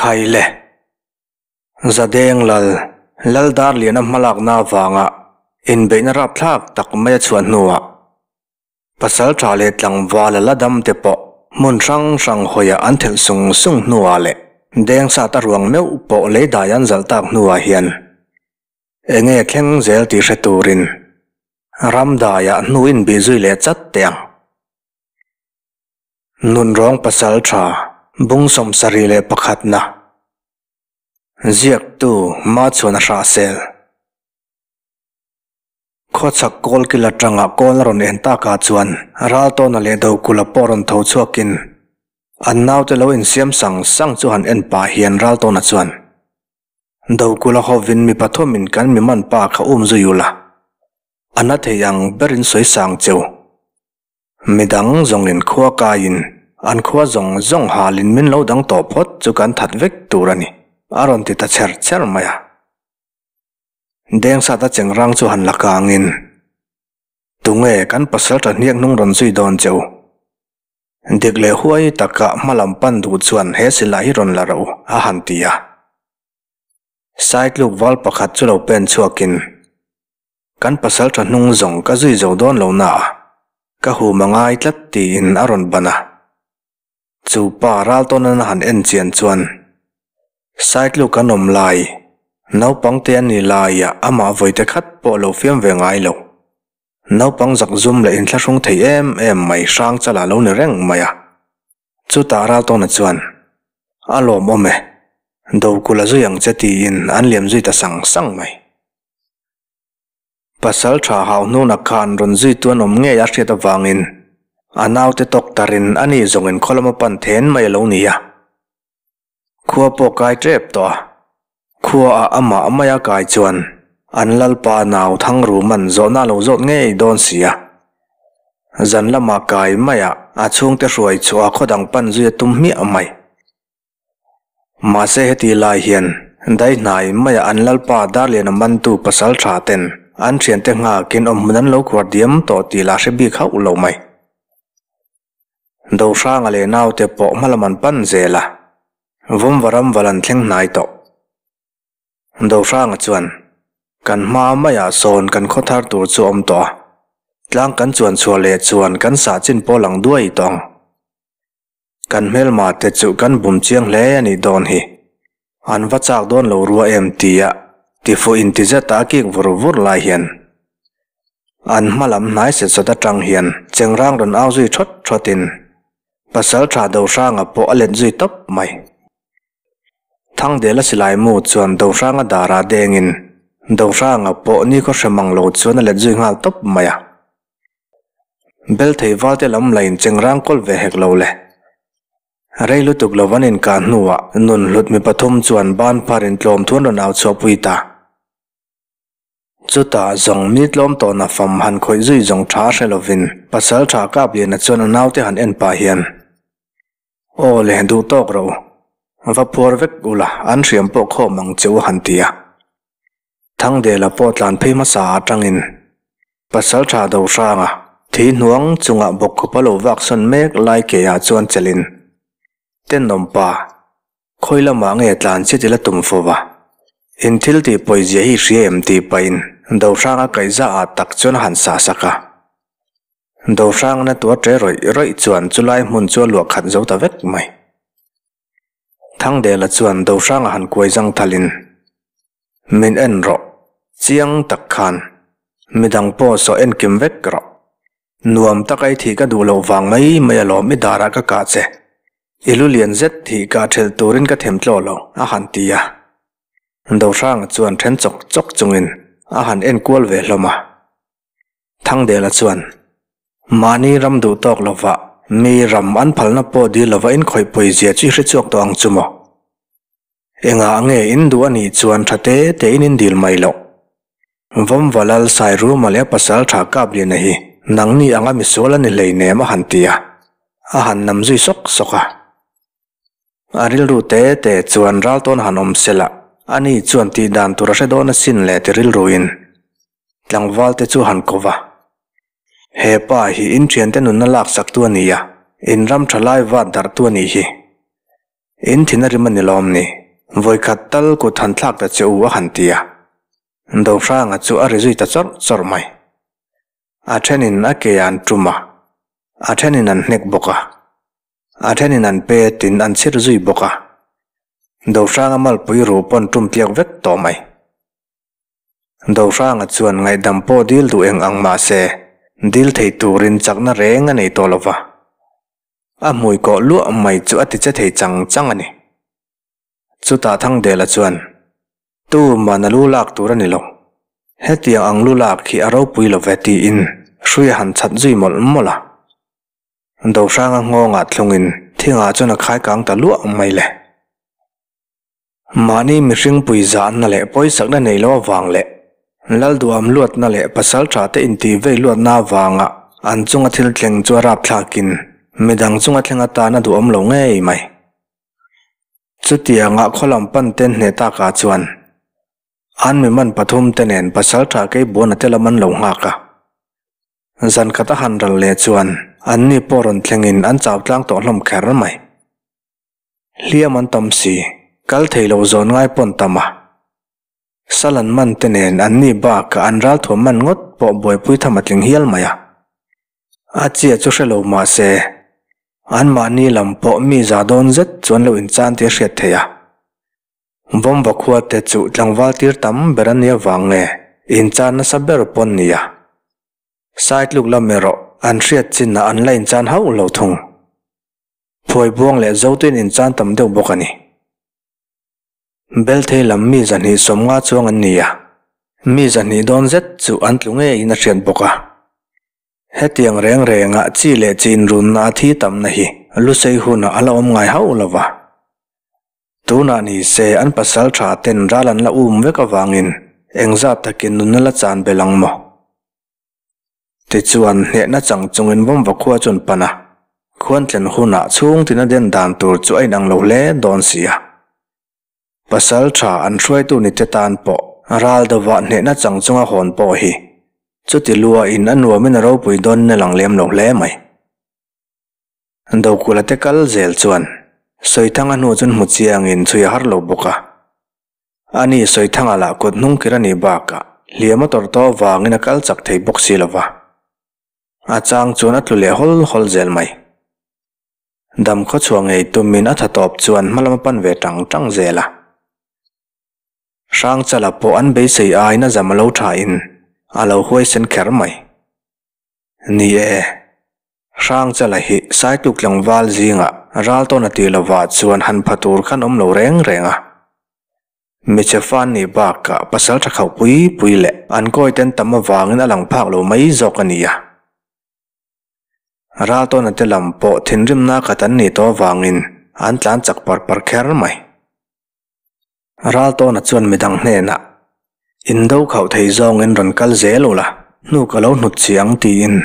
Khai le! Zadeng Lal, Lal Darliana hmalakna avanga inbeihna rapthlak tak mai a chhuah hnuah Pasalṭha leh tlangval a la dam te pawh hmun hrang hrang hawiah an thelh sung sung hnuah leh Dengsat a ruang meuh pawh lei dai an zalh tak hnuah hian enge thleng zel tih hre turin ram daiah hnu inbih zui leh chat teh ang. Nunrawng Pasalṭha bung 71na ziaktu Machhuana Hrahsel. Khawchhak kawlkil atanga kawl a rawn en takah chuan Raltawna leh Dokula pawh rawn tho chhuakin an naute lo insiam sang sang chu han en pah hian Raltawna chuan, Dokula hovin mi pathumin kan mi man pa kha um zui ula, a na thei ang berin sawi sang cheu. Midang zawngin khua kaiin an khua zawng zawng halin min lo dang tawh phawt chu kan that vek tur a ni, a rawn ti ta cher cher mai a. Dengsat a chengrang chu han la kangin, Tunge kan pasal tha hniak hnung rawn zui dawn che u? Dik leh huai taka hma lam pan duh chuan he silai hi rawn la rawh u, a han ti a. Saitluk val pakhat chu lo pen chhuakin, Kan pasal tha hnung zawng ka zui zo dawn lo na a, ka hum a ngai tlat tiin a rawn ban a. Chu pa ral tawn a han en chian chuan Saitluk an awm lai, naupang te an ni laiah amah vawite khat pawh lo fiam ve ngai lo. Naupang zak zum leh inthlahrung thei em em mai hrang chalah lo ni reng mai a. Chutah ral tawna chuan, A lawmawm e, Dokul a zui ang che tiin an liam zui ta sang sang mai. Pasal tha hau hnuna khan rawn zuitu an awm ngei a hriat avangin a naute tawk tarin a ni zawngin khaw lama pan then mai a lo ni a. Khua pawh kai tep tawh a, khuaah amah maia kai chuan an lalpa nau Thangruman zawhna a lo zawt ngei dawn si a. Zan lama kai maiah a chhungte hruai chhuah a khaw dang pan zui a tum hmiah mai. Mahse heti lai hian Daihnai maia an lalpa Darliana mantu pasal tha ten an thiante nghakin awmhmun an lo khuar diam tawh tih lah hre bik hauh lo mai. Dohranga leh naute pawh hmalam an pan zel a, Vawmva ram val an thleng hnai tawh. Dohranga chuan, Kan hma maiah sawn kan khaw thar tur chu awm tawh a, tlang kan chuan chhuah leh chuan kan sah chin pawh lang duai tawh ang. Kan hmelma te chu kan bum chiang hle a nih dawn hi. An va chak dawn lo rua em tia tifuh inti zeta a kik vur vur lai hian an hma lam hnai set sawt atang hian chengrang rawn au zui thawt thawtin Pasaltha Dohranga pawh a let zui tawp mai. Thangdela silai mu chuan Dohranga darah dengin Dohranga pawh nikhaw hre mang lo chuan a let zui nghal tawp mai a. Bel thei valte lam la in chengrang kawl ve hek lo le. Rei lutuk lo an inkah hnuah nun hlut mi pathum chuan ban phar in tlawm thu an rawn au chhuahpui ta. Chutah zawng mi tlawm tawhna fam han khawih zui zawng tha hre lovin pasal tha Kapliana chuan a naute han en pah hian, Aw le, duh tawk rawh u. Va phuar vek ula, an hriam pawh khawm ang che u han ti a. Thangdela pawh tlan phei hmasa atangin Pasal tha Dohranga thi hnuang chungah bawkkhup a lo vak sawn mek lai keiah chuan chelin, Tenawmpa, khawi lamah nge tlan che ti la tum fo va? In thil tih pawizia hi hria em tih pahin Dohranga kaihza ah tak chuan a han sah sak a. Dohrangna tua ṭe rawih rawih chuan chulai hmun chu a luah khat zo ta vek mai. Thangdela chuan Dohranga han kuai zang thalin, Min en rawh, chiang tak khan midang pawh saw en kim vek rawh. Nuam tak ai thih ka duh loh vang mai mai alawm i darah ka kah che. I lu lian zet thih kah ṭhelh turin ka them tlaw lo, a han ti a. Dohranga chuan ṭhen chawk chawk chungin a han en kual ve hlawm a. Thangdela chuan, Mahni ram duh tawk lova mi ram an phalna pawh dil lova in khawih pawi zia chu i hre chhuak tawh ang chu maw? Engah nge in duh a nih chuan tha te te in in dil mai loh? Vawmvalal Sairuma leh a pasal tha Kapliana hi nangni anga misual a ni hleinem a han ti a, a han nam zui sawk sawk a. A rilru te te chuan ral tawn han awm se lah, ani chuan tih dan tur a hre dawn asin le ti rilruin tlangval te chu han ko va. He pa hi in thiante nunna laksak tu a ni a, in ram tha lai vat darh tu a nih hi. In thin a rim a ni lawm ni? Vawikhat tal kut han thlak ta che u a han ti a. Dohranga chu a ri zui ta chawrh chawrh mai. A thenin a ke an tum a, a thenin an hnek bawk a, a thenin an pe tin an chhir zui bawk a. Dohranga malpui ruh pawn tum tliak vek tawh mai. Dohranga chuan ngaihdam pawh dil duh eng ang mah se, dil thei turin chakna reng a nei tawh lo va. A hmui kawh luah mai chu a ti che thei chang chang a ni. Chutah Thangdela chuan, Tuman a lu lak tur a ni lo. Hetiang ang lu lak hi a ropui lo ve tiin hrui a han chhat zui mawlh mawlh a. Dohranga nghawngah thlungin thingah chuan a khai kang ta luah mai le. Mahni mihring pui zahna leh pawisakna nei lo avang leh Lalduam luatna leh pasal tha te intih vei luatna avanga an chunga thil thleng chu a rapthlakin midang chunga thleng atan a duhawm lo ngei mai. Chutianga khawlam pan ten hneh takah chuan an mi man pathum te nen pasal tha keibuana te lam an lo nghak a. Zan khat a han ral leh chuan anni pawh rawn thlengin an chau tlang tawh hlawm kher mai. Hliam an tam si, kal thei lo zawn ngai pawn tam a. Sal an man te nen anni bakah an ralthuam man ngawt pawh buaipui tham a tling hial mai a. A chiah chu hre lo mah se, anmahni lam pawh mi za dawn zet chu an lo inchan tih a hriat theih a. Vawmva khua te chu tlangval tir tam ber a nia vang nge inchan nasa ber pawn nia. Saitluk lam erawh an hriat chinah an la inchan hauh lo thung. Phuaibuang leh Zotuin inchan tam deuh bawk a ni. Belthei lam mi zahnih sawmnga chuang an ni a, mi zahnih dawn zet chu an tlu ngeiin a hriat bawk a. Hetiang reng rengah chi leh chi inrunna a thi tamna hi lusei hunah a la awm ngai hauh lo va. Tunah ni se an pasal tha ten ral an la um vek avangin engzat takin nunna la chan belh ang maw? Tichuan, hnehna chang chungin Vawmva khua chuan pan a, khuantlen hunah chhungtin a den dan tur chu a inang lo hle dawn si a. Pasal tha an hruaitu ni te tan pawh ral dovah hnehna chang chunga hawn pawh hi chuti luain a nuamin a ropui dawn in a lang lem lo hle mai. Dokula te kal zel chuan Sawithanga hnu chuan hmu chiangin chhui a har lo bawk a. Ani Sawithanga lah kut hnung kir a nih bakah hliam a tawrh tawh avangin a kal chak thei bawk si lo va. A chang chuan a tlu leh hawl hawl zel mai. Dam khaw chhuah ngei tumin a tha tawp chuan hma lam a pan ve tang tang zel a. Hrangchala pawh an beisei aiin a zam a lo thain a lo huaisen kher mai. Ni e, Hrangchala hi Saitluk tlangval zingah Raltawna tih lovah chuan han pha tur khan awm lo reng reng a. Michhe fan nih bakah pasal tha khauh pui pui leh an kawiten tam avangin a lang phak lo mai zawk a ni a. Raltawna te lam pawh thinrimna khat an nih tawh avangin an tlan chak par par kher mai. Raltawna chuan midang hnenah, Indo khauh thei zawngin rawn kal zel ula, hnu ka lo hnut chi ang tiin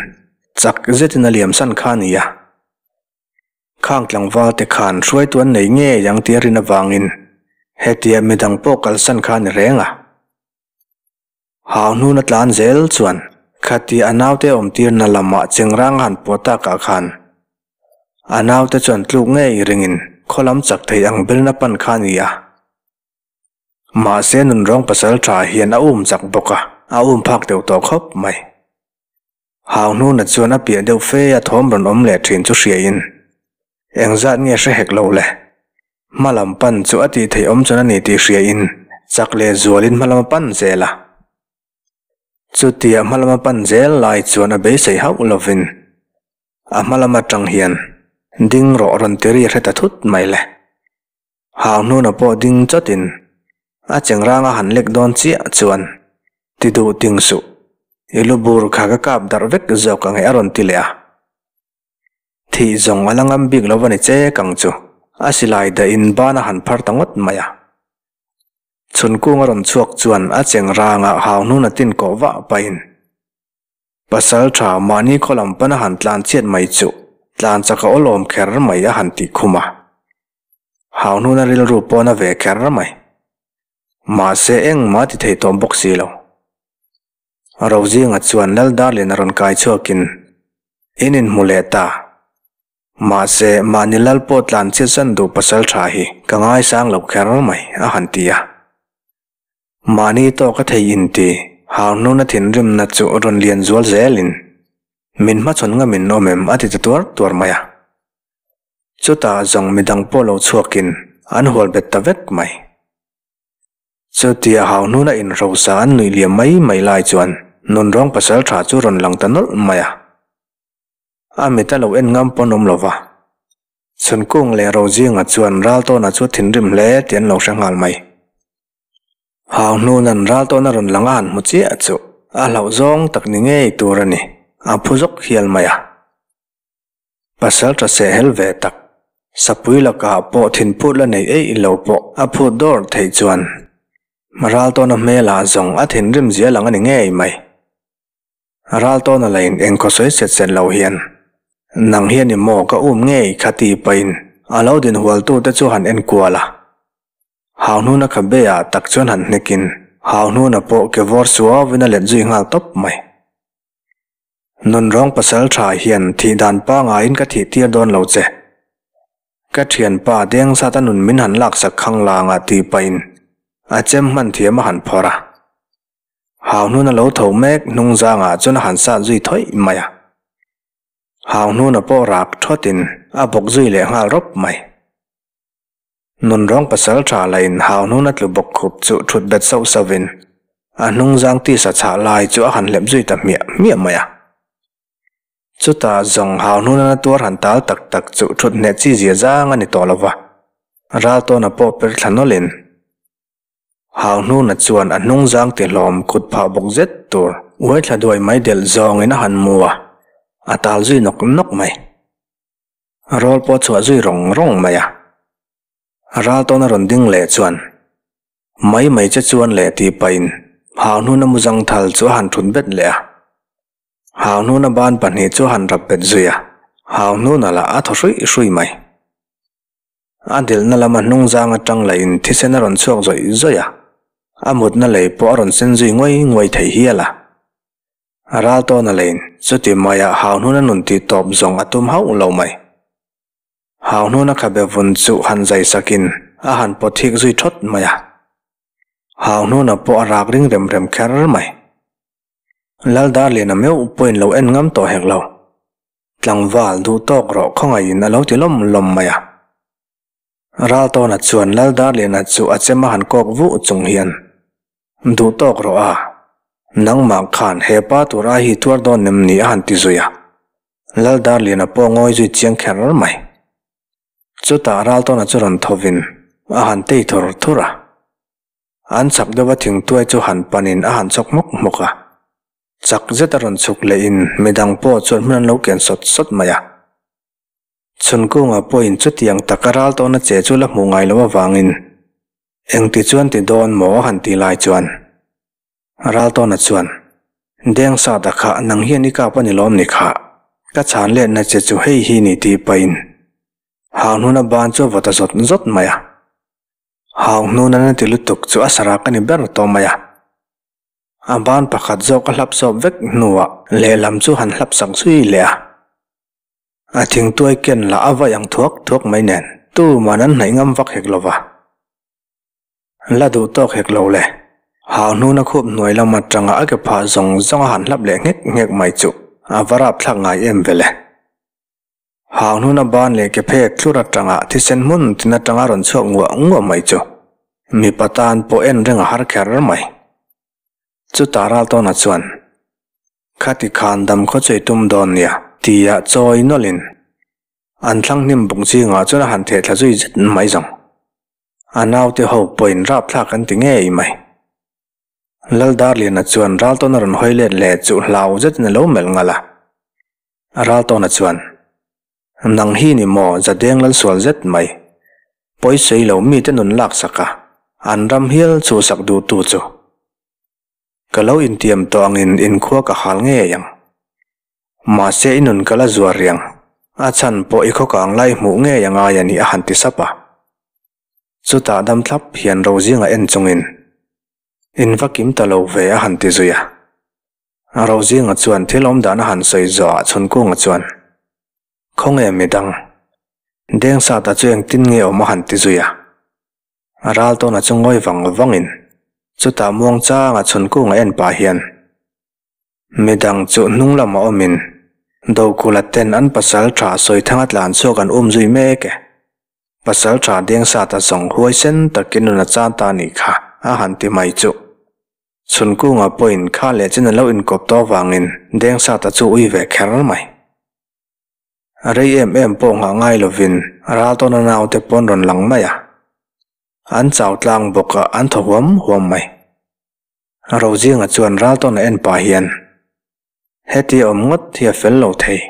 chak zetin a liam san kha a ni a. Khang tlangval te khan hruaitu an nei ngei ang tih a rin avangin hetia midang pawh kalsan kha a ni reng a. Hau hnuna tlan zel chuan khatia a naute awmtirna lamah chengrang a han pawh takah khan a naute chuan tluk ngei ringin khaw lam chak thei ang berin a pan kha a ni a. Mahse nunrawng pasal tha hian a um chak bawk a, a um phak deuh tawh khawp mai. Hau hnuna chuan a piah deuh fe a thawm rawn awm leh thin chu hriain engzat nge hre hek lo le. Hma lam pan chu a tih theih awm chuan a ni tih hriain chak leh zualin hma lam a pan zel a. Chutia hma lam a pan zel lai chuan a beisei hauh lovin a hma lam atang hian ding rawh rawn ti ri hre ta thut mai le. Hau hnuna pawh ding chawtin a chengrang a han lek dawn chiah chuan ti duh ting suh, i lu bur kha ka kap darh vek zawk ang e a rawn ti leh a. Thih zawng a la ngam bik lo va ni che kang chu a silai dahin ban a han phar ta ngawt mai a. Chhun kung a rawn chhuak chuan a cheng rangah hau hnun a tin kawh vah pahin pasal tha mahni khaw lam pan a han tlan chhiat mai chu tlan chak a awlawm kher mai a han tih khum a. Hau hnun a rilru pawn a ve kher mai. Mahse engmah ti thei tawh bawk si lo. Rozinga chuan Laldarlin a rawn kai chhuakin, In inhmu leh ta. Mahse, mahni lal pawh tlan chhiatsan duh pasal tha hi ka ngaisang lo kher mai, a han ti a. Mahni tawka thei inti, Hauhnuna thinrimna chu rawn lian zual zelin, Min hmachhawn ngamin awm em? a ti ta tuar tuar mai a. Chutah zawng midang pawh lo chhuakin an hual bet ta vek mai. Chutia Hauhnuna inhrosa an nuih liam mai mai lai chuan nunrawng pasal tha chu rawn lang ta nawlh mai a. A mit a lo en ngam pawn awm lo va. Chhunkung leh Rozinga chuan Raltawna chu thinrim hle tih an lo hre nghal mai. Hauhnuna'n Raltawna rawn lang a han hmu chiah chu a hlauh zawng tak ni ngei tur a ni, a phu zawk hial mai a. Pasal tha seh hel ve tak, sapui lakah pawh thinphut la nei eih lo pawh a phut dawr theih chuan Raltawna hmelah zawng a thinrim zia lang a ni ngei mai. Raltawna lain engkhaw sawi set set lo hian, Nang hian i maw ka um ngei kha ti pahin a lo din hualtute chu han en kual a. Hauhnuna kha be-ah tak chuan han hnekin Hauhnuna pawh ke vawr suauin a let zui nghal tawp mai. Nunrawng pasal tha hian thih dan pangaiin ka thih tir dawn lo che. Ka thianpa Dengsat a nun min han laksak khang langa ti pahin a chem hman thiam a han phawrh a. Hauhnuna lo tho mek hnung zangah chuan a han sat zui thawih mai a. Hauhnuna pawh rak thawtin a bawk zui leh nghal rawp mai. Nunrawng pasal tha lahin Hauhnuna tlu bawk khup chu thut bet sauh sauhin a hnung zang tisa chhah lai chu a han hlep zui ta hmiah hmiah mai a. Chutah zawng Hauhnuna na tuar han tal tak tak chu thut hneh chi zia zang a ni tawh lo va, Raltawna pawh per thla nawlhin Hauhnuna chuan a hnungzang ti hlawm kut phah bawk zet tur uai thla duai mai delh zawngin a han mu a, a tal zui nawk nawk mai. Rawl pawh chhuah zui rawng rawng mai a. Raltawn a rawn ding leh chuan mai mai che chuan leh tih pahin Hauhnuna mu zangthal chu a han thut bet leh a. Hauhnuna ban pahnih chu a han rap bet zui a, Hauhnuna lah a thaw hruih hruih mai. A dilna lama hnungzang atang lahin thisen a rawn chhuak zawih zawih a, a mutna lei pawh a rawn sen zui nguai nguai thei hial a. A ral tawn a leiin chuti maiah Hauhnuna nun tih tawp zawng a tum hauh lo mai. Hauhnuna khabe vun chu han zai sakin a han pawt hik zui thawt mai a. Hauhnuna pawh a rak ring rem rem kher mai. Laldarliana meuh pawhin lo en ngam tawh hek lo. Tlangval duh tawk rawh khawngaihin a lo ti lawm lawm mai a. Raltawna chuan Laldarliana chu a chem a han kawk vuh chung hian, Duh tawk rawh a, nangmah khan he pa tur ai hi tuar dawn nem ni a han ti zui a. Laldarliana pawh ngawi zui chiang kher mai. Chutah Raltawna chu rawn thovin a han tei thur thur a. An chak deuha thingtuai chu han panin a han chawk hmawk hmawk a. Chak zet a rawn chhuk lehin midang pawh chuan hmun an lo ken sawt sawt mai a. Chhunkunga pawhin chutiang taka ral tawhna che chu la hmuh ngai loh avangin engti chuan ti dawn maw a han ti lai chuan Raltawna chuan, Deng Sada kha nang hian i kap a ni lawm ni kha, ka chhan letna che chu hei hi ni tih pahin Hauhnuna ban chu a vaw ta zawt zawt mai a. Hauhnuna na ti lutuk chu a sarak a ni ber tawh mai a. A ban pakhat zawk a hlap sawp vek hnuah lehlam chu han hlap sak zui leh a. A thingtuai ken lah a vaih ang thuak thuak mai nen tuman an hnaih ngam vak hek lo va. La duh tawk hek lo le. Hau hnuna khup hnuai lam atanga a ke phah zawng zawng a han hlap leh nghek nghek mai chu a va rapthlak ngai em vele. Hau hnuna ban leh ke phek thlur atanga thisen hmun tin atanga rawn chhuak nguah nguah mai chu mipa tan pawh en reng a har kher mai. Chutah Raltawna chuan, Khati khan dam khaw chu i tum dawn nia, tia chawi nawlhin an thlang hnim buk zingah chuan a han theh thla zui zet mai zawng. A naute ho pawhin rapthlak an ti ngei mai. Laldarliana chuan Raltawna rawn hawi let leh chu hlau zetin a lo melh ngalh a. Raltawna chuan, Nang hi ni maw Zadeng Lalsual zet mai, pawisawi lo mite nun laksak a, an ram hial chhuhsak duhtu chu. Ka lo intiam tawh angin inkhua ka hal ngei ang. Mahse i nun ka la zuar riang, a chhan pawh i khawkang lai hmuh ngei a ngai a ni a han ti sap a. Chutah dam thlap hian Rozinga en chungin, In va kim ta lo ve a han ti zui a. Rozinga chuan thil awm dan a han sawi zawhah Chhunkunga chuan, Khawnge midang? Dengsata chu engtin nge awm a han ti zui a. Raltawna chu ngawi vang vangin chutah muangchanga chhunkunga en pah hian midang chu hnung lamah awmin Dokhula ten an pasal tha Sawithanga tlan chhuak an um zui mek e. Pasal tha Dengsata zawng huaisen takin nun a chan ta anih kha a han ti mai chu. Chhunkunga pawhin kha leh chin a lo inkawp tawh avangin Dengsata chu ui ve kher mai. A rei em em pawh nghah ngai lovin Raltawna naute pawn rawn lang mai a. An chau tlang bawk a, an thaw huam huam mai. Rozinga chuan Raltawna en pah hian, Heti awm ngawt hi a fel lo thei.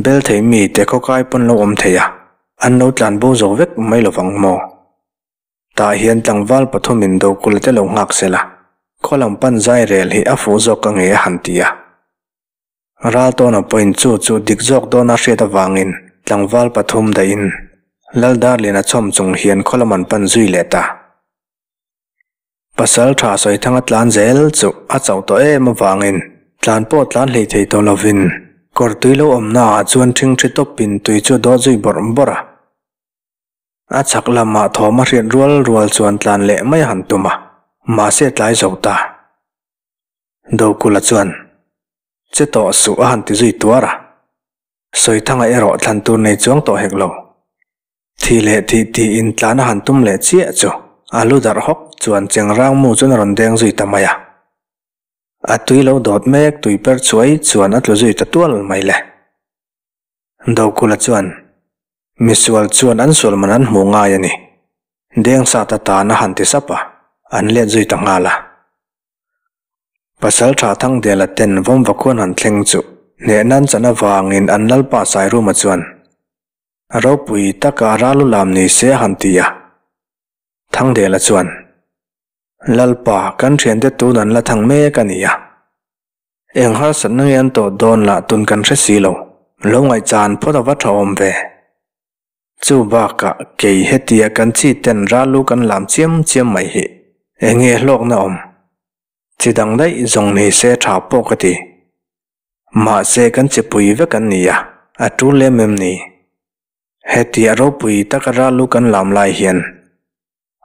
Bel thei mi te khawkai pawn lo awm thei a, an lo tlan bo zo vek mai lovang maw? Tah hian tlangval pathumin Dokula te lo nghak sela, khaw lam pan zai rel hi a fuh zawk ka ngei a han ti a. Raltawna pawhin chu chu dik zawk dawna hriat avangin tlangval pathum dahin Laldarliana chhawm chung hian khaw lam an pan zui leh ta. Pasal tha Sawithanga tlan zel chu a chauh tawh em avangin tlan pawh tlan hlei thei tawh lovin kawr tui lo awmna ah chuan ṭhingṭhi tawpin tui chu a dawt zui bawrh bawrh a. A chhak lamah thawm a hriat rual rual chuan tlan leh mai a han tum a, mahse tlai zo ta. Dokula chuan, Che tawh suh a han ti zui tuar a. Sawithanga erawh thlan tur nei chuang tawh hek lo. Thih leh thih tiin tlan a han tum leh chiah chu a lu darh hawk chuan chengrang mu chuan a rawn deng zui ta mai a. A tui lo dawt mek tui per chuai chuan a tlu zui ta tual mai le. Dokula chuan, Misual chuan an sual man an hmuh ngai a ni. Dengsa ta tan a han ti sap a, an let zui ta nghal a. Pasal tha Thangdela ten vawmva khuan han thleng chu hneh nan chan avangin an lalpa Sairuma chuan, Ropui taka ral u lam ni se a han ti a. Thangdela chuan, Lalpa, kan thiante tun an la thang mek a ni a. Eng harsatna nge an tawh dawn lah tun kan hre si lo, lo ngaihchan phawt a va tha awm ve. Chu bakah kei hetia kan chi ten ral lu kan lam chiam chiam mai hi eng nge hlawkna awm? Chi dang daih zawng ni se tha pawh ka ti. Mahse kan chi pui vek an ni a, a tul lem em ni? Hetia ropui taka ral lu kan lam lai hian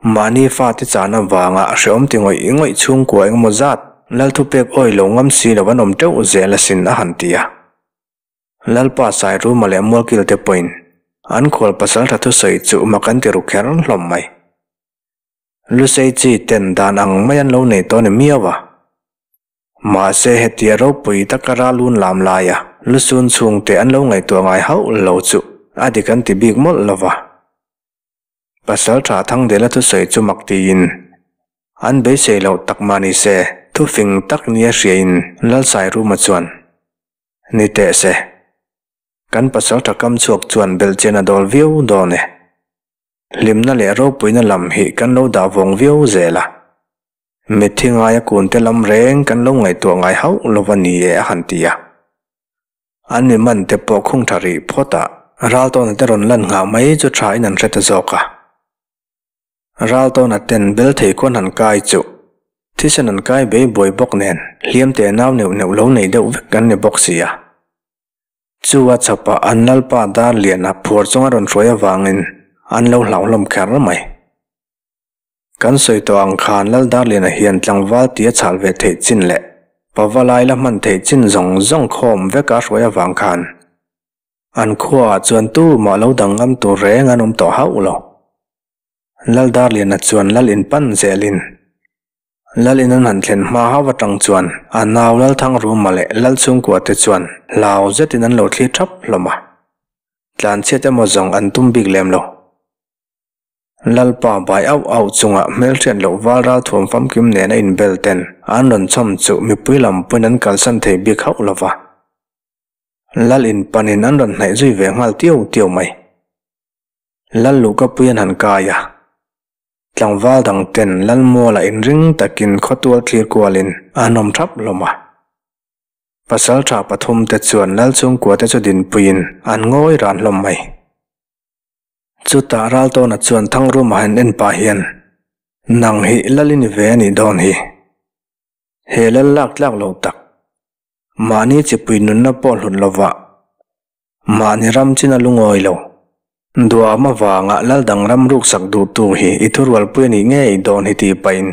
mahni fate chan avanga hreawm ti ngawih ngawih chhungkua engemaw zat Lalthupek awi lo ngam si lo an awm teuh zel asin a han ti a. Lalpa Sairuma leh Mualkil te pawhin an khual pasaltha thusawi chu mak an ti ru kher hlawm mai. Lusei chi ten dan ang mai an lo nei tawh a ni miau a. Mahse hetia ropui taka ralun lam laia lusun chhungte an lo ngaihtuah ngai hauh lo chu a dik an ti bik mawlh lo va. Pasaltha Thangdela thusawi chu mak tiin an beisei loh tak mah ni se thufing tak nia hriain Lal Sairuma chuan, Ni teh se. Kan pasaltha kam chhuak chuan belhchian a dawl viau dawn e. Hlimna leh ropuina lam hi kan lo dah vawng viau zel a. Mitthi ngaia kunte lam reng kan lo ngaihtuah ngai hauh lo va ni e a han ti a. An mi man te pawh khung tha rih phawt a, Raltawna te rawn lan nghah mai chu tha in an hre ta zawk a. Raltawna ten bel thei khuan han kai chu thisen an kai bei buai bawk nen hliam te nau neuh neuh lo nei deuh vek an ni bawk si a. Chu a chhapah an lalpa dar liana phuar chunga rawn hruai avangin an lo hlauhlawm kher mai. Kan sawi tawh ang khan Lal Darliana hian tlangval tia chhal ve theih chin leh pavalai la hman theih chin zawng zawng khawm veka hruai avang khan an khuaah chuan tumah lo dang ngam tur reng an awm tawh hauh lo. Lal Darliana chuan Lal in pan zelin Lal in an han thlen hma hauh atang chuan a nau Lalthangruma leh Lalchhungkua te chuan hlau zetin an lo thlir thap hlawm a. Tlanchhiat emaw zawng an tum bik lem lo. Lalpa bai auh auh chunga hmelhriat loh val ralthuam famkim nena inbel ten an rawn chhawm chu mipui lam pawhin an kalsan thei bik hauh lo va. Lal in panin an rawn hnaih zui ve nghal tiu tiu mai. Lal luhkapui an han kai a. Tlangval dang ten Lalmuala inring takin khawtual thlir kualin an awm thap hlawm a. Pasal tha pathum te chuan Lal chhungkua te chu dinpuiin an ngawi ran hlawm mai. Chutah Raltawna chuan Thangruma han en pah hian, Nang hi Lal i ni ve a nih dawn hi. He Lal lak tlak lo tak. Mahni chipui nunna pawh hlut lovah mahni ram chin a lungawi lo. Duam avanga lal dang ram ruksak duhtu hi i thurualpui a nih ngei dawn hi tih pahin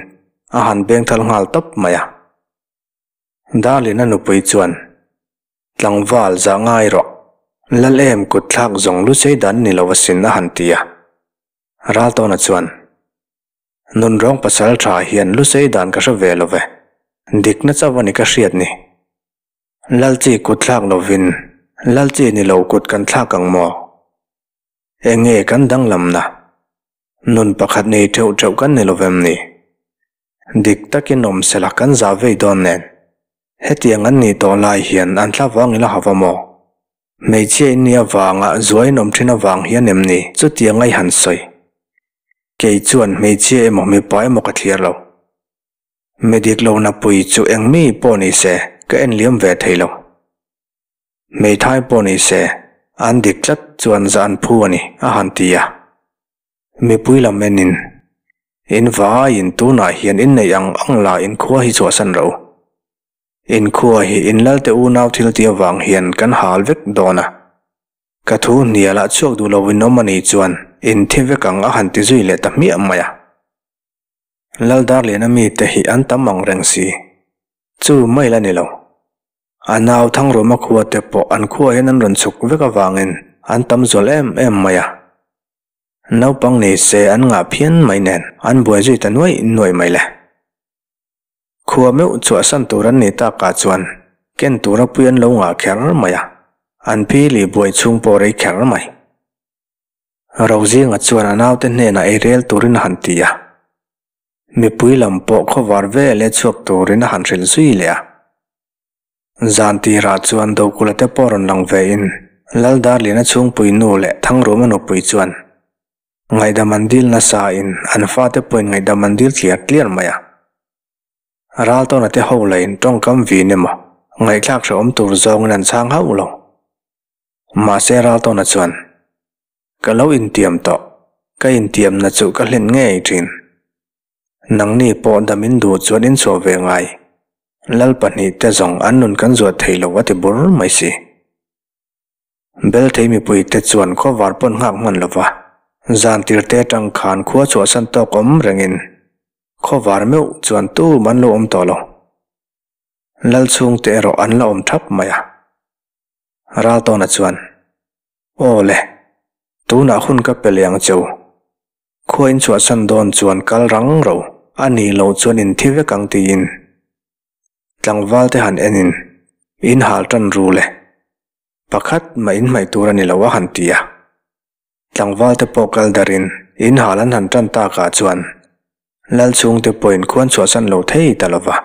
a han beng thal nghal tawp mai a. Darlina nupui chuan, Tlangval zah ngai rawh, lal em kut thlak zawng lu sei dan ni lo asin a han ti a. Raltawna chuan, Nunrawng pasal tha hian lu sei dan ka hre ve lo ve, dikna chauh a ni ka hriat ni. Lalchi kut thlak lovin Lalchi ni lo kut kan thlak ang maw? Eng nge kan danglamna? Nun pakhat nei theuh theuh kan ni lovem ni? Dik takin awm sela kan zah vei dawn nen. Hetiang an nih tawh lai hian an thla vang ila hava maw? Hmeichhia in nih avanga zuai in awm thin avang hian em ni chutiang a i han sawi? Kei chuan hmeichhia emaw mipa emaw ka thlir lo. Mi dik lo napui chu eng mi pawh ni se ka en liam ve thei lo. Hmeithai pawh ni se an dik tlat chuan zah an phu a ni, a han ti a. Mipui lam enin, In vaiin tunah hian inneih ang ang la in khua hi chhuahsan rawh u. In khua hi in lalte unau thil ti avang hian kan hal vek dawn a. Ka thu hnialah chhuak duh lo in awm a nih chuan in thi vek ang a han ti zui leh ta hmiah mai a. Laldarliana mite hi an tam ang reng si. Chu mai la ni lo. A nau Thangruma khua te pawh an khuaah hian an rawn chhuk vek avangin an tam zual em em mai a. Naupang nei se an ngah phian mai nen an buai zui ta nuaih nuaih mai le. Khua meuh chhuahsan tur an nih takah chuan ken tura pui an lo ngah kher mai a, an phili buai chhung pawh rei kher mai. Rozinga chuan a naute hnenah ei rel turin a han ti a. Mipui lam pawh khawvar vel e chhuak turin a han hrilh zui leh a. Zan tirah chuan Dokula te pawh rawn lang vein Laldarliana chhungpui nu leh Thangruma nupui chuan ngaihdam an dil nasa in an fate pawhin ngaihdam an dil tliar tliar mai a. Raltawna te ho lahin tawngkam vin emaw ngaihthlak hrehawm tur zawngin an chhang hauh lo. Mahse Raltawna chuan, Ka lo intiam tawh, ka intiamna chu ka hlen ngei thin. Nangni pawh dam in duh chuan in chhuah ve ngai. Lal pahnihte zawng an nun kan zuah thei lo a ti bur mai si. Belthei mipuite chuan khawvar pawn nghak hman lova, zan tirte atang khan khua chhuahsan tawk awm rengin khawvar meuh chuan tum an lo awm tawh lo. Lal chhungte erawh an la awm thap mai a. Raltawna chuan, Aw le, tunah hun ka pe leh ang che u. Khua in chhuahsan dawn chuan kal rang ro, a nih loh chuan in thi vek ang tiin tlangval te han enin in hal tan ru le, pakhat mah in hmaih tur a ni lo a han ti a. Tlangval te pawh kal darin in hal an han tan takah chuan lal chhungte pawhin khuan chhuahsan lo thei ta lo va.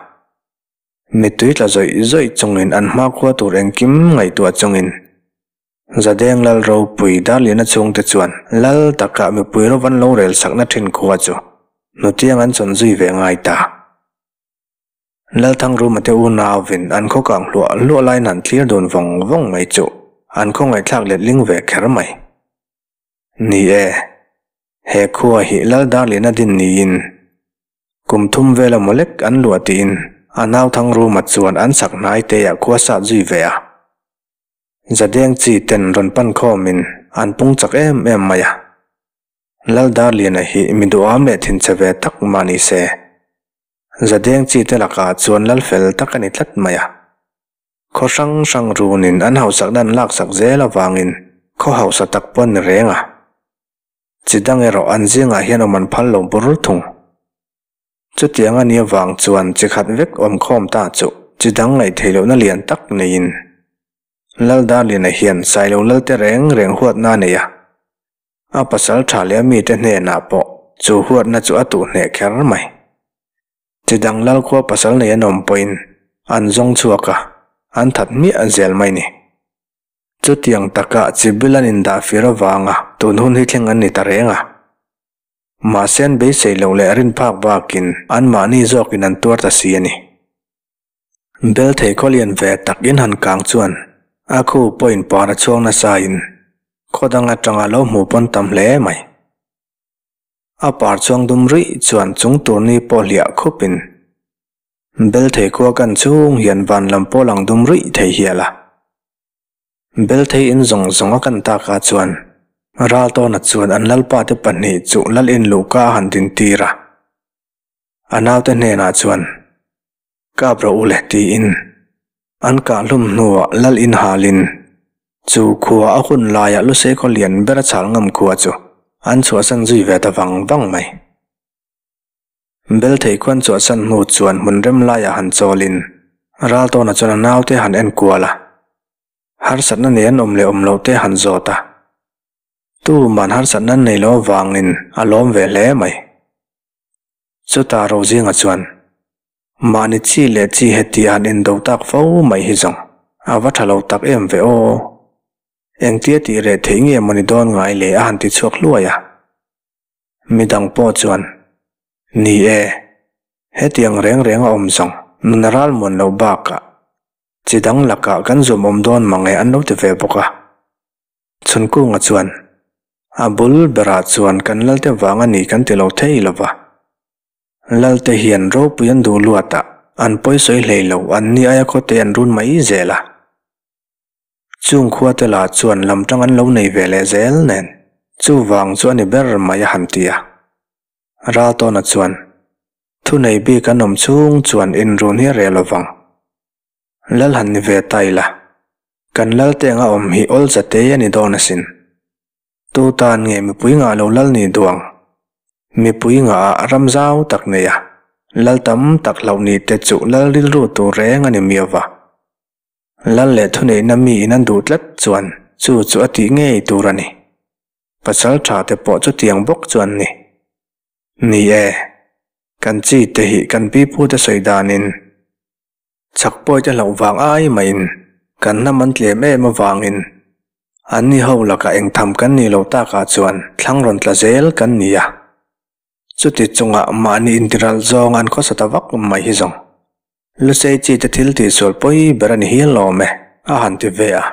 Mittui tla zawih zawih chungin an hmakhua tur engkim ngaihtuah chungin Zadeng Lal ropui Darliana chhungte chuan lal takah mipui rovan lo rel sakna thin khua chu hnutiang an chawn zui ve ngai ta. Lalthangruma te unauvin an khaw kang hluah hluah laiin han thlir dun vawng vawng mai chu an khaw ngaihthlak letling ve kher mai. Ni e, he khua hi Lal Darliana din niin Kum thum vela mawlek an luah tiin a nau Thangruma chuan an sak hnai teiah khua sat zui ve a. Zadeng chi ten rawn pan khawmin an pung chak em em mai a. Lal Darliana hi mi duham leh thinchhe ve tak mah ni se. Zadeng chi te lakah chuan lal fel tak a ni tlat mai a. Khaw hrang hrang runin an hausakna an laksak zel avangin khaw hausa tak pawh an ni reng a. Chi dang erawh an zingah hian awm an phal lo bur thung. Chutiang a nih avang chuan chi khat vek awm khawm ta chu chi dang ngaih theih lohna lian tak neiin Laldarliana hian Sailo Lalte reng reng huatna a nei a. A pasal tha leh a mite hnenah pawh chu huatna chu a tuh hneh kher mai. Chi dang Lalkhua pasal nei an awm pawhin an zawng chhuak a, an that hmiah zel mai ni. Chutiang taka chibil an indah fir avanga tun hun hi thleng an ni ta reng a. Mahse an beisei loh leh rin phak bakin anmahni zawkin an tuar ta si a ni. Bel thei khaw lian ve tak in han kang chuan a khu pawhin par a chhuang nasain khaw dang atanga lo hmuh pawn tam hle mai. A par chuang dum ruih chuan chung turni pawh hliah khupin Bel thei khua kan chhung hian van lam pawh lang dum ruih thei hial a. Bel thei in zawng zawng a kan takah chuan. Raltawna chuan an lalpa te pahnih chu lal in luhka a han din tir a. A naute hnenah chuan, Kap rawh u le tiin an kah hlum hnuah lal in halin chu khua a hun laiah Lusei khaw lian ber a chhal ngam khua chu an chhuahsan zui ve ta vang vang mai. Belthei khuan chhuahsan hnu chuan hmun rem laiah han chawlin Raltawna chuan a naute han en kual a. Harsatna nei an awm leh awm loh te han zawt a, tuman harsatna an nei lo avangin a lawm ve hle mai. Chutah Rozinga chuan, Mahni chi leh chi heti han indo tak fo mai hi zawng a va tha lo tak em ve aw. Engtia tih reh theih nge maw ni dawn ngai le a han ti chhuak hluai a. Midang pawh chuan, Ni e, hetiang reng reng a awm zawng nun a ralmuan loh bakah Chi dang lakah kan zuam awm dawn mang e an lo ti ve bawk a. Chhunkunga chuan, A bul berah chuan kan Lalte vang a ni kan ti lo thei lo va. Lalte hian ropui an duh luat a, an pawisawi hlei lo, an ni aia khawte an run mai zel a. Chung khuate lah chuan lam tang an lo nei ve leh zel nen, chuvang chu a ni ber mai a han ti a. Raltawna chuan, Thunei bik an awm chhung chuan inrun hi a reh lo vang. Lal han ni ve ta ila, kan lal te anga awm hi awl zate a ni dawn asin. Tu tan nge mipui ngah lo lal ni duang? Mipui ngah ah ram zau tak nei a, lal tam tak hlauh ni te chu lal rilru tur reng a ni miau va. Lal leh thuneihna mi in an duh tlat chuan chu chu a tih ngei tur a ni. Pasal tha te pawh chutiang bawk chu an ni. Ni e, kan chi te hi kan pipu te sawi danin chak pawi te hlauh vang ai maiin kan hnam an tlem em avangin an ni ho lakah engtham kan nih loh takah chuan thlang rawn tla zel kan ni a. Chuti chungah mahni intiral zawng an khawsa ta vak mai hi zawng. Lusei chi te thil tihsual pawi ber a ni hial awm e, a han ti ve a.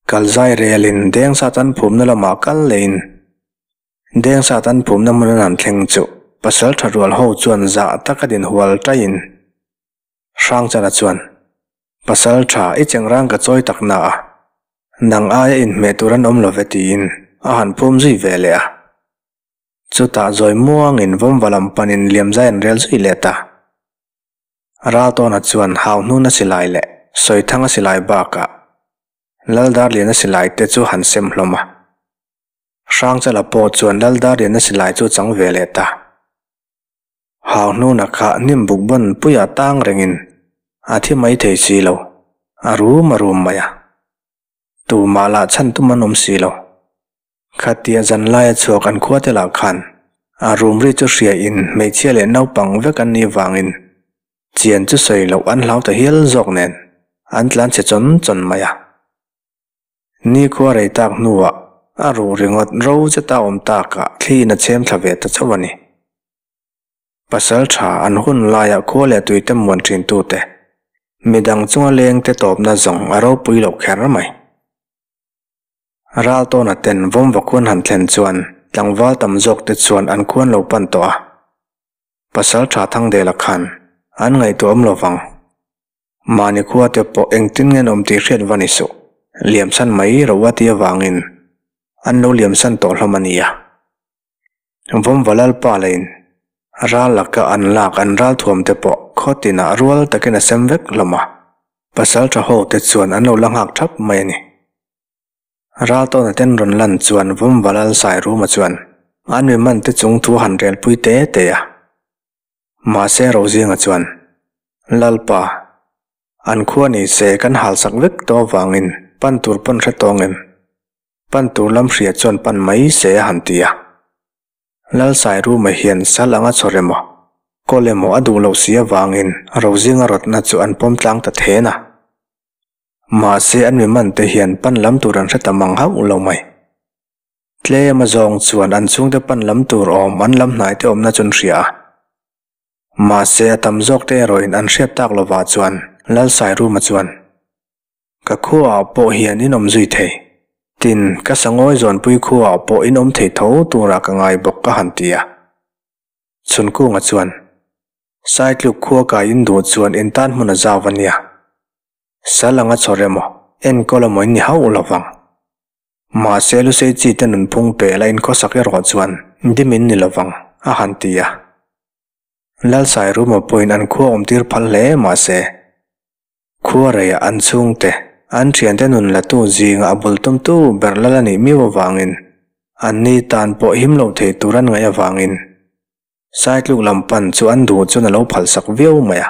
Kalzai relin Dengsa tan phumna lamah kal leiin Dengsa tan phumna hmun an han thleng chu pasal tha rual ho chuan zah taka din hual taiin Hrangchana chuan Pasal tha i chengrang ka chawi tak na a, nang aia inhmeh tur an awm lo ve tiin a han phum zui ve leh a. Chutah zawi muangin vawmva lam panin liamzai an rel zui leh ta. Raltawna chuan Hauhnuna silai leh Sawithanga silai bakah Laldarliana silai te chu han sem hlawm a. Hrangchala pawh chuan Laldarliana silai chu chang ve leh ta. Hauhnuna kha hnim buk bawn puiah tang rengin a thi mai thei si lo, a rum a rum mai a. Tumah lah chhan tum an awm si lo. Khatia zan laia chhuak an khua te lah khan a rum ri chu hria in hmeichhia leh naupang vek an nih vangin chian chu sawi loh an hlau ta hial zawk nen an tlan chhe chawn chawn mai a. Nikhua rei tak hnuah a ruh ringawt ro cheta awm takah thli in a chhem thla ve ta chauh a ni. Pasal tha an hun laiah khua leh tui te muan thin tute midang chunga leng te tawpna zawng a ropui loh kher mai. Raltawna ten vawmva khuan han thlen chuan tlangval tam zawk te chuan an khuan lo pan tawh a. Pasal tha Thangdela khan an ngaihtuah awm lo vang. Mahni khua te pawh engtin nge an awm tih hriat va ni suh. Liamsan mai ro a ti avangin an lo liamsan tawh hlawm a nia. Vawmva Lalpa leiin ral laka an lak an ral thuam te pawh khaw tinah rual takin a sem vek hlawm a. Pasal tha ho te chuan an lo la nghak thap mai a ni. Raltawna ten rawn lan chuan Vawmvalal Sairuma chuan an mi man te chung thu han relpui te te a. Mahse Rozinga chuan, Lalpa, an khua ni se kan halsak vek tawh avangin pan tur pawn hre tawng em? Pan tur lam hria chuan pan mai se a han ti a. Lal Sairuma hian sal anga chhawr emaw, kawl emaw a duh loh si avangin Rozinga rawtna chu an pawm tlang ta then a. Mahse an mi man te hian pan lam tur an hre ta mang hauh lo mai. Tlem a zawng chuan an chhungte pan lam tur awm an lam hnai te awmna chu an hria a. Mahse a tam zawk te erawhin an hriat tak lovah chuan Lalsairuma chuan, Ka khuaah pawh hian in awm zui thei. Tin, ka sangawi zawnpui khuaah pawh in awm thei tho turah ka ngai bawk ka han ti a. Chhunkunga chuan, Saitluk khua kai in duh chuan in tan hmun a zau a nia. Sal anga chhawr emaw, enkawl emaw in ni hauh lo vang. Mahse Lusei chi te nunphung pela in khawsak erawh chuan dim in ni lovang, a han ti a. Lalsairuma pawhin an khua awmtir phal hle mahse, Khuareiah an chhungte, an thiante nun latu zinga a bul tumtu ber lal a nih miau avangin, anni tan pawh him lo thei tur an ngaih avangin Saitluk lam pan chu an duh chuan a lo phalsak viau mai a.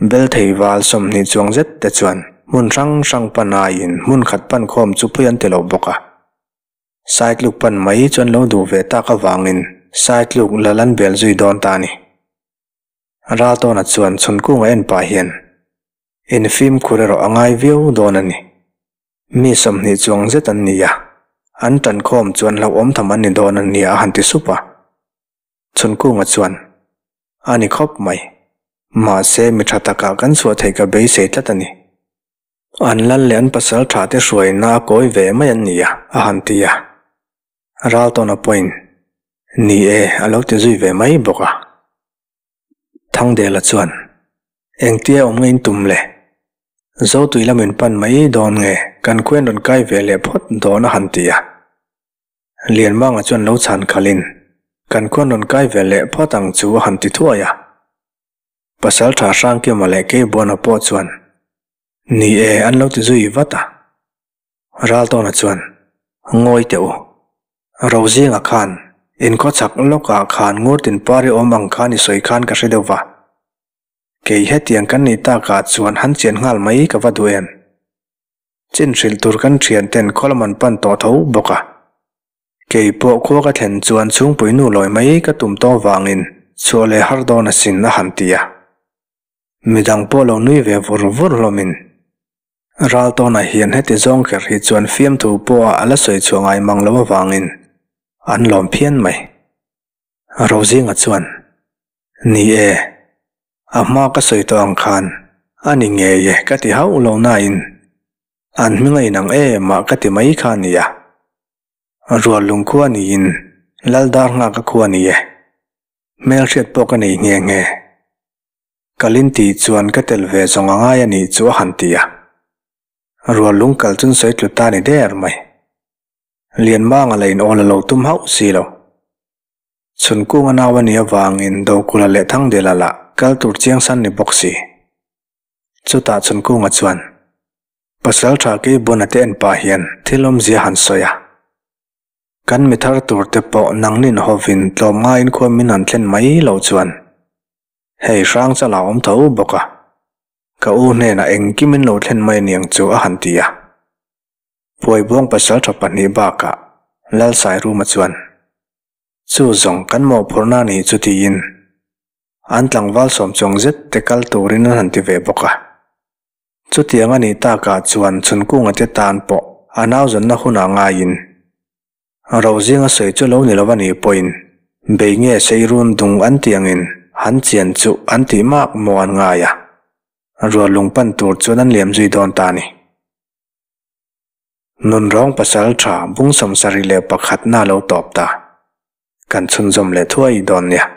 Belthei val 20 chuang zet te chuan hmun hrang hrang pan aiin hmun khat pan khawm chu pui an ti lo bawk a. Saitluk pan mai chu an lo duh ve tak avangin Saitluk lal an bel zui dawn ta a ni. Raltawna chuan chhun kung a en pah hian in fimkhur erawh a ngai viau dawn a ni. Mi 20 chuang zet an ni a, an tan khawm chuan hlauhawm tham an ni dawn a nia a han ti sup a. Chhun kunga chuan, A ni khawp mai. Mahse mi tha takah kan chhuah theih ka beisei tlat a ni. An lal leh an pasal tha te hruaina a kawi ve mai an ni a, a han ti a. Raltawna pawhin, Ni e, a lo ti zui ve mai bawk a. Thangdela chuan, Engtia awm nge in tum le? Zotui lam in pan mai dawn nge kan khuain rawn kai ve leh phawt dawn a han ti a. Lianmanga chuan lo chhan khalhin, Kan khuain rawn kai ve leh phawt ang chu a han ti thuai a. Pasaltha Hrangkima leh Keibuana pawh chuan, Ni e, an lo ti zui vat a. Raltawna chuan, Ngawi teh u. Rozinga khan, in khawchhak lawkah khan Ngurtin Pari awm ang khan i sawi khan ka hre deuh va. Kei hetiang kan nih takah chuan han chian nghal mai ka va duh em? Chin hrilh tur kan thian ten khaw lam an pan tawh tho bawk a. Kei pawh khua ka thlen chuan chhungpui nu lawi mai ka tum tawh vangin chhuah leh har dawn asin a han ti a. Midang pawh lo nui ve vur vur hlawmin Raltawna hian heti zawng kher hi chuan fiamthu pawha a la sawi chhuah ngai mang lo avangin an lawm phian mai. Rozinga chuan, Ni e, a hma ka sawi tawh ang khan a ni ngei e ka ti hauh lo nain an hming a inang em a ka ti mai kha a nia. Ruallung khua niin Laldar nghak a khua ni e. Hmelhriat pawh ka nei nghe nghe. Kalin tih chuan ka tel ve zawng a ngai a nih chu a han ti a. Rual lung kal chun sawi tlu ta ni der mai. Lianmanga la in awl a lo tum hauh si lo. Chhun kunga nau a nih avangin Dokula leh Thangdela lah kal tur chiang san ni bawk si. Chutah Chhun kunga chuan Pasal tha Keibuna te en pah hian thil awmzia han sawi a. Kan mi thar tur te pawh nangnin hovin tlawmngaiin khua min han thlen mai lo chuan Hei hrang chal a awm tho bawk a, ka u hnenah engkim in lo thlen mai aniang chu a han ti a. Phuaibuang pasal tha pahnih bakah Lalsairuma chuan, Chu zawng kan mawhphurhna a nih chu tiin an tlangval sawm chuang zet te kal turin an han ti ve bawk a. Chutiang a nih takah chuan Chhunkunga te tan pawh a nauzawnna hunah ngaiin Rozinga sawi chu lo ni lo a nih pawhin bei nge sei run dung an tih angin han chian chu an tih mak maw an ngai a, rual lung pan tur chuan an liam zui dawn ta a ni. Nunrawng pasal tha bung 71 na lo tawp ta. Kan chhunzawm leh thuai dawn nia.